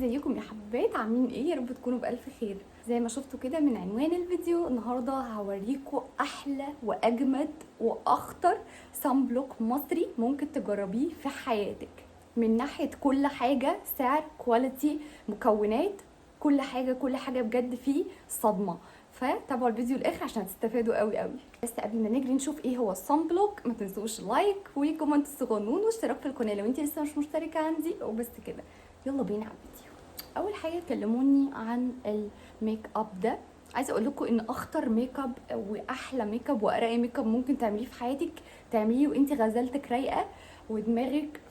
ازيكم يا حبات؟ عاملين ايه؟ يا رب تكونوا بالف خير. زي ما شفتوا كده من عنوان الفيديو، النهارده هوريكم احلى واجمد واخطر sunblock مصري ممكن تجربيه في حياتك، من ناحية كل حاجه، سعر، quality، مكونات، كل حاجة كل حاجة بجد فيه صدمه. فتابعوا الفيديو الاخر عشان هتستفادوا قوي قوي. بس قبل ما نجري نشوف ايه هو ال sunblock، ما تنسوش like و comment صغنون واشتراك في القناة لو انت لسه مش مشتركة عندي. وبس كده، يلا بينا على الفيديو. اول حاجة كلموني عن الميك اب ده. عايزه اقول لكم ان اخطر ميك اب واحلى ميك اب وارقى ميك اب ممكن تعمليه في حياتك تعمليه وانت غزالتك رايقة ودماغك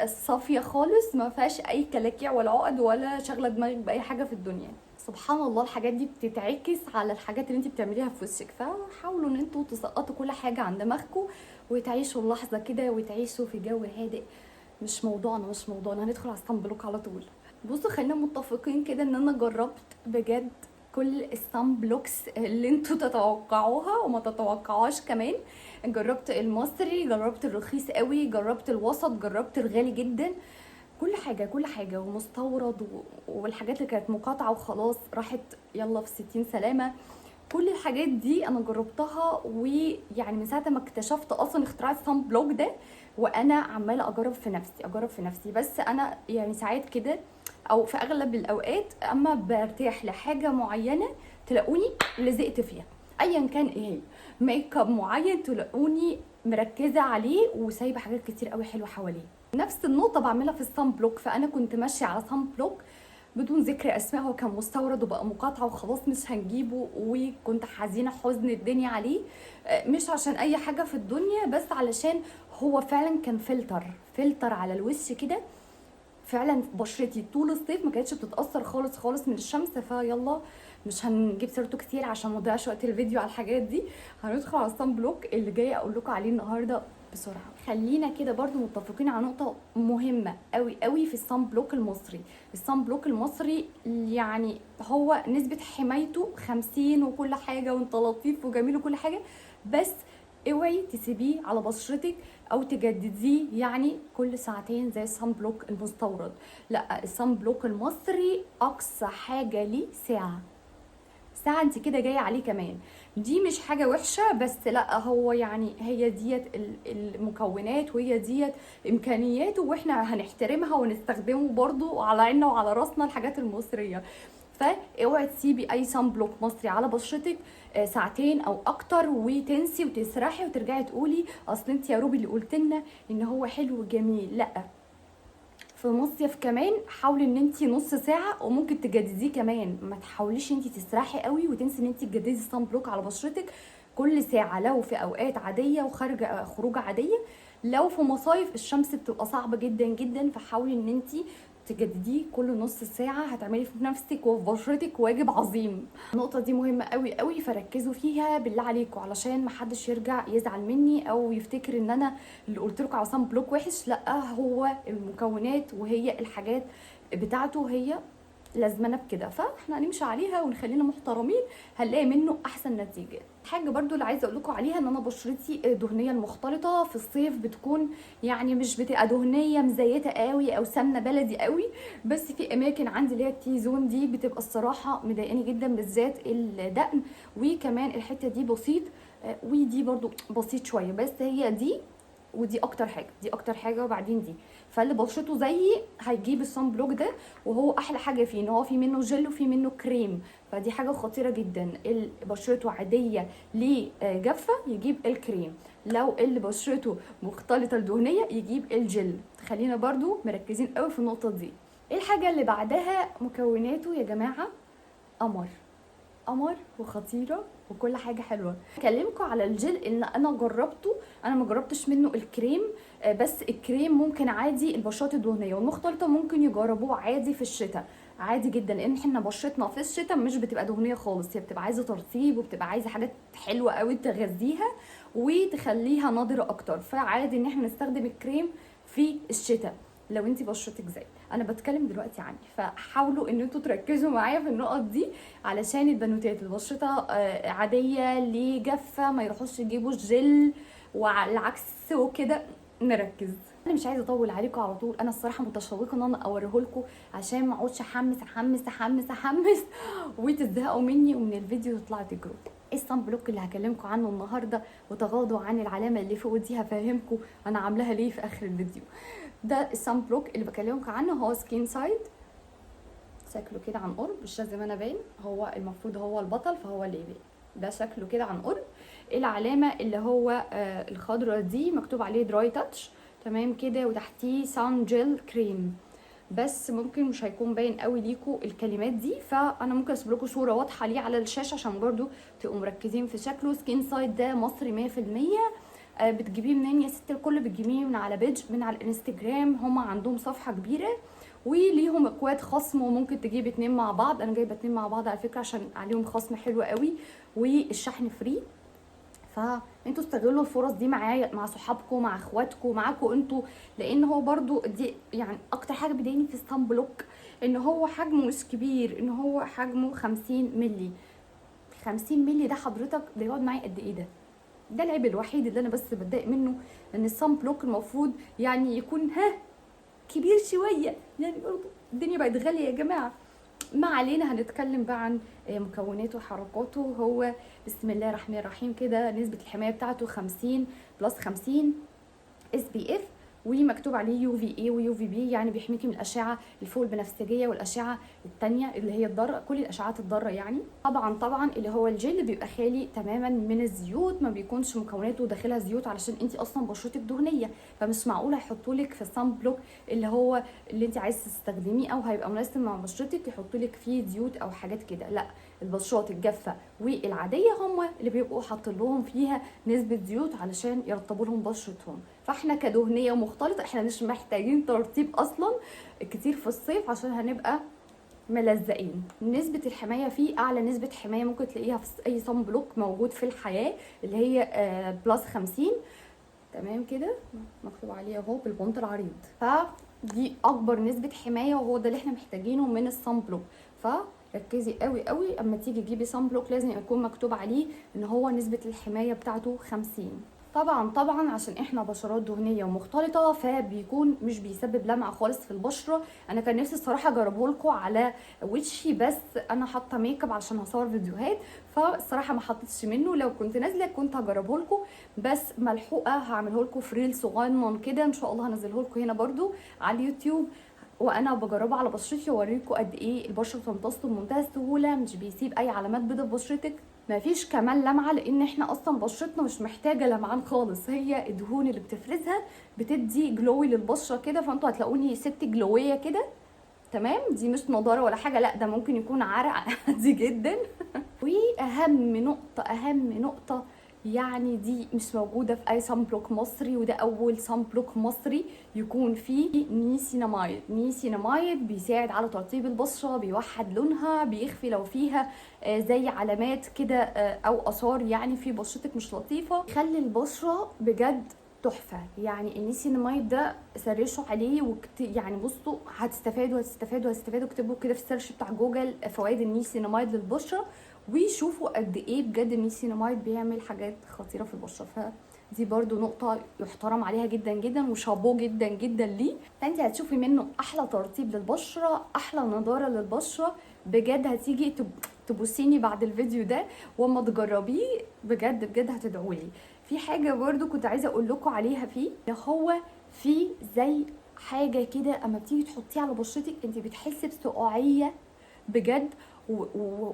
صافية خالص، ما فيهاش اي كلاكيع ولا عقد ولا شغله دماغك باي حاجة في الدنيا. سبحان الله الحاجات دي بتتعكس على الحاجات اللي انت بتعمليها في وشك، فحاولوا ان انتوا تسقطوا كل حاجة عن دماغكم وتعيشوا اللحظة كده وتعيشوا في جو هادئ. مش موضوعنا، مش موضوعنا، هندخل على ال sunblock على طول. بصوا خلينا متفقين كده ان انا جربت بجد كل ال sunblocks اللي انتوا تتوقعوها وما تتوقعوهاش كمان. جربت المصري، جربت الرخيص قوي، جربت الوسط، جربت الغالي جدا، كل حاجة كل حاجة، ومستورد والحاجات اللي كانت مقاطعه وخلاص راحت يلا في ستين سلامه. كل الحاجات دي انا جربتها، ويعني من ساعة ما اكتشفت اصلا اختراع ال sunblock ده وانا عماله اجرب في نفسي اجرب في نفسي. بس انا يعني ساعات كده او في اغلب الاوقات اما برتاح لحاجة معينة تلاقوني لزقت فيها، ايا كان ايه هي، ميك اب معين تلاقوني مركزه عليه وسايبه حاجات كتير قوي حلوة حواليه. نفس النقطة بعملها في ال sunblock. فانا كنت ماشية على sunblock بدون ذكر اسماء، هو كان مستورد وبقى مقاطعه وخلاص مش هنجيبه، وكنت حزينة حزن الدنيا عليه، مش عشان اي حاجة في الدنيا، بس علشان هو فعلا كان فلتر، فلتر على الوش كده. فعلا بشرتي طول الصيف ما كانتش بتتاثر خالص خالص من الشمس. فيلا مش هنجيب سيرته كتير عشان ما نضيعش وقت الفيديو على الحاجات دي. هندخل على ال sunblock اللي جاية اقول لكم عليه النهارده بسرعة. خلينا كده برضو متفقين على نقطة مهمة قوي قوي في ال sunblock المصري. ال sunblock المصري يعني هو نسبه حمايته 50 وكل حاجة، وانت لطيف وجميل وكل حاجة، بس اوعي تسيبيه على بشرتك او تجدديه يعني كل ساعتين زي ال sunblock المستورد. لا، ال sunblock المصري اقصى حاجة ليه ساعة، ساعة انت كده جاية عليه كمان. دي مش حاجة وحشة، بس لا هو يعني هي ديت المكونات وهي ديت امكانياته، واحنا هنحترمها ونستخدمه برضو على عيننا وعلى راسنا الحاجات المصرية. فاوعي تسيبي اي sunblock مصري على بشرتك ساعتين او اكتر وتنسي وتسرحي وترجعي تقولي اصل انت يا روبي اللي قلت لنا ان هو حلو وجميل. لا، في مصيف كمان حاولي ان انت نص ساعة وممكن تجدديه كمان، ما تحاوليش انت تسرحي قوي وتنسي ان انت تجددي ال sunblock على بشرتك كل ساعة. لو في اوقات عادية وخارجه خروجه عادية، لو في مصايف الشمس بتبقى صعبة جدا جدا، فحاولي ان انت تجدديه كل نص ساعة. هتعملي في نفسك وفي بشرتك واجب عظيم. النقطة دي مهمة قوي قوي، فركزوا فيها بالله عليكم علشان محدش يرجع يزعل مني او يفتكر ان انا اللي قلت لكم على sunblock وحش. لا، هو المكونات وهي الحاجات بتاعته هي لازمنا بكده، فاحنا هنمشي عليها ونخلينا محترمين، هنلاقي منه احسن نتيجة. حاجة برضو اللي عايزه اقول لكم عليها ان انا بشرتي دهنية المختلطة في الصيف بتكون يعني مش بتبقى دهنية مزيته قوي او سمنه بلدي قوي، بس في اماكن عندي اللي هي ال T-zone دي بتبقى الصراحة مضايقاني جدا، بالذات الدقن، وكمان الحتة دي بسيط، ودي برضو بسيط شوية، بس هي دي ودي اكتر حاجة، دي اكتر حاجة وبعدين دي. فاللي بشرته زيي هيجيب ال sunblock ده، وهو احلى حاجة فيه ان هو في منه جل وفي منه كريم، فدي حاجة خطيرة جدا. اللي بشرته عادية ليه جافة يجيب الكريم، لو اللي بشرته مختلطة الدهنية يجيب الجل. خلينا برضو مركزين قوي في النقطة دي. ايه الحاجة اللي بعدها؟ مكوناته يا جماعة قمر قمر وخطيرة وكل حاجة حلوة. اكلمكم على الجل ان انا جربته، انا ما جربتش منه الكريم، بس الكريم ممكن عادي البشرات الدهنية والمختلطه ممكن يجربوه عادي في الشتاء عادي جدا، لان احنا بشرتنا في الشتاء مش بتبقى دهنية خالص، هي بتبقى عايزه ترطيب وبتبقى عايزه حاجات حلوة قوي تغذيها وتخليها نضرة اكتر، فعادي ان احنا نستخدم الكريم في الشتاء لو انت بشرتك زي انا بتكلم دلوقتي عني. فحاولوا ان انتوا تركزوا معايا في النقط دي علشان البنوتات اللي بشرتها عادية لجافه ما يروحوش يجيبوا الجل وعلى العكس وكده. نركز. انا مش عايزه اطول عليكم على طول، انا الصراحة متشوقة ان انا اوريه لكم عشان ما اقعدش احمس احمس احمس احمس وتزهقوا مني ومن الفيديو تطلعوا تجروا. ايه ال sunblock اللي هكلمكم عنه النهارده؟ وتغاضوا عن العلامة اللي فوق دي، هفهمكم انا عاملاها ليه في اخر الفيديو. ده ال sunblock اللي بكلمكم عنه هو Skinside. شكله كده عن قرب، مش لازم انا باين، هو المفروض هو البطل فهو اللي يبان. ده شكله كده عن قرب. العلامة اللي هو الخضرة دي مكتوب عليه dry touch، تمام كده، وتحتيه sun gel cream. بس ممكن مش هيكون باين قوي ليكوا الكلمات دي، فانا ممكن اسيب لكم صوره واضحة ليه على الشاشة عشان برضو تبقوا مركزين في شكله. Skinside ده مصري 100%. بتجيبيه منين يا ست الكل؟ بتجيبيه من على page من على الانستجرام، هما عندهم صفحة كبيرة وليهم اكواد خصم، وممكن تجيب اتنين مع بعض. انا جايبه اتنين مع بعض على فكرة عشان عليهم خصم حلو قوي والشحن free. فانتوا استغلوا الفرص دي معايا، مع صحابكم، مع اخواتكم، معاكم انتوا، لان هو برضو دي يعني اكتر حاجة بتضايقني في ال sunblock ان هو حجمه مش كبير، ان هو حجمه 50 ملي. 50 ملي ده حضرتك ده يقعد معايا قد ايه؟ ده العيب الوحيد اللي انا بس بتضايق منه، ان ال sunblock المفروض يعني يكون ها كبير شوية، يعني برضو الدنيا بقت غالية يا جماعة. ما علينا، هنتكلم بقى عن مكوناته وحركاته. هو بسم الله الرحمن الرحيم كده نسبه الحماية بتاعته 50 plus 50 SPF، ومكتوب عليه UVA و UVB، يعني بيحميكي من الاشعة الفوق البنفسجية والاشعه الثانية اللي هي الضارة، كل الاشعاعات الضارة يعني. طبعا طبعا اللي هو الجل بيبقى خالي تماما من الزيوت، ما بيكونش مكوناته داخلها زيوت، علشان انت اصلا بشرتك دهنية، فمش معقول هيحطوا لك في ال sunblock اللي هو اللي انت عايز تستخدميه او هيبقى مناسب مع بشرتك يحطوا لك فيه زيوت او حاجات كده. لا، البشرات الجافه والعاديه هم اللي بيبقوا حاطين لهم فيها نسبه زيوت علشان يرطبوا لهم بشرتهم. فاحنا كدهنيه ومختلطه احنا مش محتاجين ترطيب اصلا كتير في الصيف عشان هنبقى ملزقين. نسبة الحماية فيه أعلى نسبة حماية ممكن تلاقيها في أي sunblock موجود في الحياة، اللي هي plus 50، تمام كده، مكتوب عليه اهو بالبونت العريض. فدي أكبر نسبة حماية، وهو ده اللي احنا محتاجينه من ال sunblock. فركزي قوي قوي اما تيجي تجيبي sunblock لازم يكون مكتوب عليه ان هو نسبة الحماية بتاعته 50. طبعا طبعا عشان احنا بشرات دهنية ومختلطه فبيكون مش بيسبب لمعة خالص في البشرة. انا كان نفسي الصراحة اجربه لكم على وشي، بس انا حاطه ميك اب عشان هصور فيديوهات، فالصراحه ما حطيتش منه. لو كنت نازله كنت هجربه لكم، بس ملحوقه هعمله لكم في reel صغنن كده ان شاء الله، هنزله لكم هنا برده على اليوتيوب وانا بجربه على بشرتي واوريكم قد ايه البشرة بتمتصه بمنتهى السهولة، مش بيسيب اي علامات بيضاء في بشرتك، مفيش كمان لمعة، لان احنا اصلا بشرتنا مش محتاجه لمعان خالص، هي الدهون اللي بتفرزها بتدي glowy للبشره كده. فانتوا هتلاقوني ست glowy كده، تمام، دي مش نضاره ولا حاجة، لا ده ممكن يكون عرق عادي جدا. واهم نقطة، اهم نقطة يعني دي مش موجودة في اي sunblock مصري، وده اول sunblock مصري يكون فيه niacinamide. niacinamide بيساعد على ترطيب البشرة، بيوحد لونها، بيخفي لو فيها زي علامات كده او اثار يعني في بشرتك مش لطيفة، يخلي البشرة بجد تحفة. يعني النيسيناميد ده search وا عليه يعني بصوا هتستفادوا هتستفادوا هتستفادوا. اكتبوا كده في ال search بتاع جوجل فوائد النيسيناميد للبشره وشوفوا قد ايه بجد النيسيناميد بيعمل حاجات خطيرة في البشرة. فدي برضو نقطة يحترم عليها جدا جدا وشابوه جدا جدا ليه. فانت هتشوفي منه احلى ترطيب للبشره، احلى نضاره للبشره بجد. هتيجي تبوسيني بعد الفيديو ده، واما تجربيه بجد بجد هتدعولي. في حاجة برضو كنت عايزه اقول لكم عليها فيه، هو في زي حاجة كده اما بتيجي تحطيه على بشرتك انت بتحسي بسقوعيه بجد،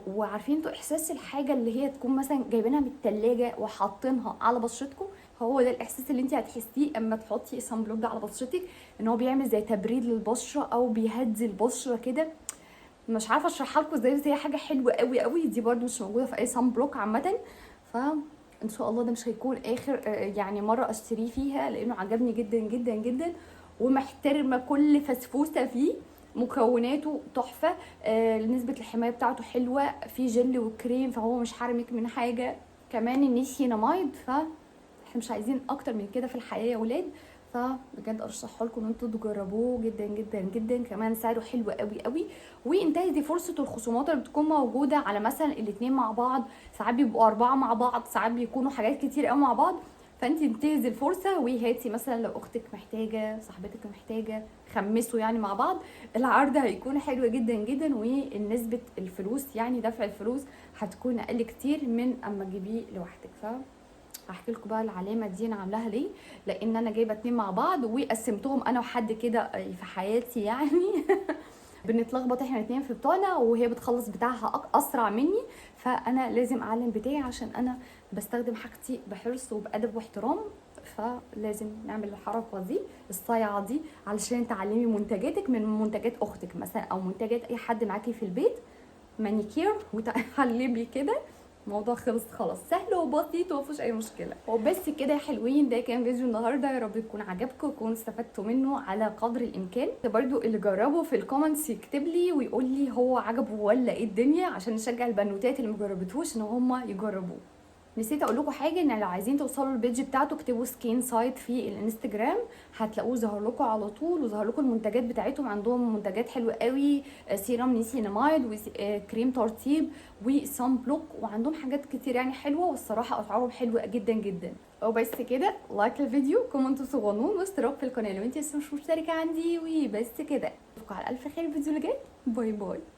وعارفين انتوا احساس الحاجة اللي هي تكون مثلا جايبينها من التلاجة وحاطينها على بشرتكم، هو ده الاحساس اللي انت هتحسيه اما تحطي ال sunblock ده على بشرتك، ان هو بيعمل زي تبريد للبشره او بيهدي البشرة كده. مش عارفه اشرحها لكم ازاي، بس هي حاجة حلوة قوي قوي. دي برده مش موجودة في اي sunblock عامة. ف ان شاء الله ده مش هيكون اخر يعني مرة اشتريه فيها، لانه عجبني جدا جدا جدا ومحترمه كل فسفوسه فيه. مكوناته تحفة، نسبه الحماية بتاعته حلوة، في جل وكريم فهو مش حارمك من حاجة. كمان النيسيناميد، فاحنا مش عايزين اكتر من كده في الحياة يا ولاد. فبجد ارشحه لكم ان انتوا تجربوه جدا جدا جدا. كمان سعره حلو قوي قوي، وانتهت فرصة الخصومات اللي بتكون موجودة على مثلا الاثنين مع بعض، ساعات بيبقوا 4 مع بعض، ساعات بيكونوا حاجات كتير قوي مع بعض. فانت انتهزي الفرصة وهاتي مثلا لو اختك محتاجه، صاحبتك محتاجه، خمسوا يعني مع بعض، العرض هيكون حلو جدا جدا، ونسبه الفلوس يعني دفع الفلوس هتكون اقل كتير من اما تجيبيه لوحدك. ف هحكي لكم بقى العلامة دي انا عاملاها ليه، لان انا جايبه 2 مع بعض وقسمتهم انا وحد كده في حياتي يعني بنتلخبط احنا الاتنين في بتوعنا، وهي بتخلص بتاعها اسرع مني، فانا لازم اعلم بتاعي عشان انا بستخدم حاجتي بحرص وبادب واحترام، فلازم نعمل الحركة دي الصايعه دي علشان تعلمي منتجاتك من منتجات اختك مثلا او منتجات اي حد معاكي في البيت، مانيكير وتعلمي كده، الموضوع خلص خلاص، سهل وبسيط ومفيش اي مشكلة. وبس كده يا حلوين، ده كان فيديو النهارده، يا رب يكون عجبكم ويكون استفدتوا منه على قدر الامكان. برضو اللي جربه في ال comments يكتب لي ويقول لي هو عجبه ولا ايه الدنيا، عشان نشجع البنوتات اللي مجربتهوش ان هم يجربوه. نسيت اقول لكم حاجة، ان لو عايزين توصلوا لل page بتاعته اكتبوا Skin Side في الانستجرام، هتلاقوه ظهر لكم على طول، وظهر لكم المنتجات بتاعتهم. عندهم منتجات حلوة قوي، serum niacinamide وكريم ترطيب و sunblock، وعندهم حاجات كتير يعني حلوة، والصراحة اسعارهم حلوة جدا جدا. وبس كده، like الفيديو، comment صغنون، واشتراك في القناة لو انت لسه مش مشتركة عندي. وبس كده، اشوفكم على الف خير الفيديو اللي جاي. bye bye.